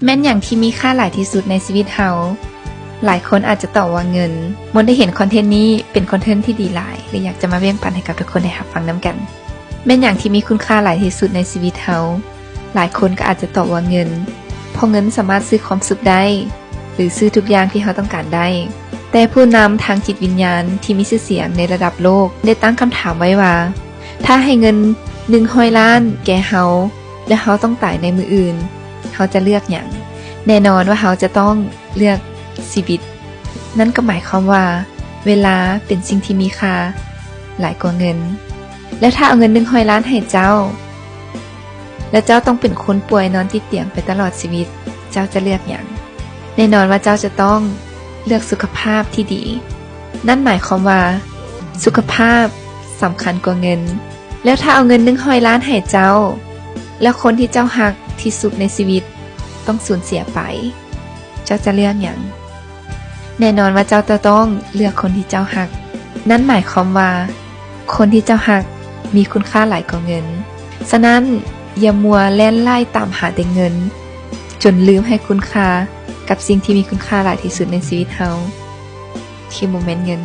ແມ່ນຫຍັງທີ່ມີຄ່າຫຼາຍທີ່ສຸດໃນຊີວິດເຮົາ? ຫຼາຍຄົນອາດຈະຕອບວ່າເງິນ. ມົນໄດ້ເຫັນຄອນເທັນນີ້ເປັນຄອນເທັນທີ່ດີຫຼາຍ ແລະ ຢາກຈະມາແບ່ງປັນໃຫ້ກັບທຸກຄົນໄດ້ຮັບຟັງນຳກັນ. ແມ່ນຫຍັງທີ່ມີຄຸນຄ່າຫຼາຍທີ່ສຸດໃນຊີວິດເຮົາ? ຫຼາຍຄົນກໍອາດຈະຕອບວ່າເງິນ, ເພາະເງິນສາມາດຊື້ຄວາມສຸກໄດ້ ຫຼື ຊື້ທຸກຢ່າງທີ່ເຮົາຕ້ອງການໄດ້. ແຕ່ຜູ້ນຳທາງຈິດວິນຍານທີ່ມີຊື່ສຽງໃນລະດັບໂລກໄດ້ຕັ້ງຄຳຖາມໄວ້ວ່າ ຖ້າໃຫ້ເງິນໜຶ່ງຮ້ອຍລ້ານແກ່ເຮົາ ແລະ ເຮົາຕ້ອງຕາຍໃນມື້ອື່ນ, ເຮົາຈະເລືອກຫຍັງ? ແນ່ນອນວ່າເຮົາຈະຕ້ອງເລືອກຊີວິດ. ນັ້ນກໍໝາຍຄວາມວ່າ ເວລາເປັນສິ່ງທີ່ມີຄ່າຫຼາຍກວ່າເງິນ. ແລ້ວຖ້າເອົາເງິນໜຶ່ງຮ້ອຍລ້ານໃຫ້ເຈົ້າ ແລະ ເຈົ້າຕ້ອງເປັນຄົນປ່ວຍນອນຕິດຕຽງໄປຕະຫຼອດຊີວິດ, ເຈົ້າຈະເລືອກຫຍັງ? ແນ່ນອນວ່າເຈົ້າຈະຕ້ອງເລືອກສຸຂະພາບທີ່ດີ. ນັ້ນໝາຍຄວາມວ່າ ສຸຂະພາບສຳຄັນກວ່າເງິນ. ແລ້ວຖ້າເອົາເງິນໜຶ່ງຮ້ອຍລ້ານໃຫ້ເຈົ້າ ແລ້ວຄົນທີ່ເຈົ້າຮັກທີ່ສຸດໃນຊີວິດຕ້ອງສູນເສຍໄປ, ເຈົ້າຈະເລືອກຫຍັງ? ແນ່ນອນວ່າເຈົ້າຈະຕ້ອງເລືອກຄົນທີ່ເຈົ້າຮັກ. ນັ້ນໝາຍຄວາມວ່າ ຄົນທີ່ເຈົ້າຮັກມີຄຸນຄ່າຫຼາຍກວ່າເງິນ. ສະນັ້ນ, ຢ່າມົວແລ່ນໄລ່ຕາມຫາແຕ່ເງິນ ຈົນລືມໃຫ້ຄຸນຄ່າກັບສິ່ງທີ່ມີຄຸນຄ່າຫຼາຍທີ່ສຸດໃນຊີວິດເຮົາ ທີ່ບໍ່ແມ່ນເງິນ.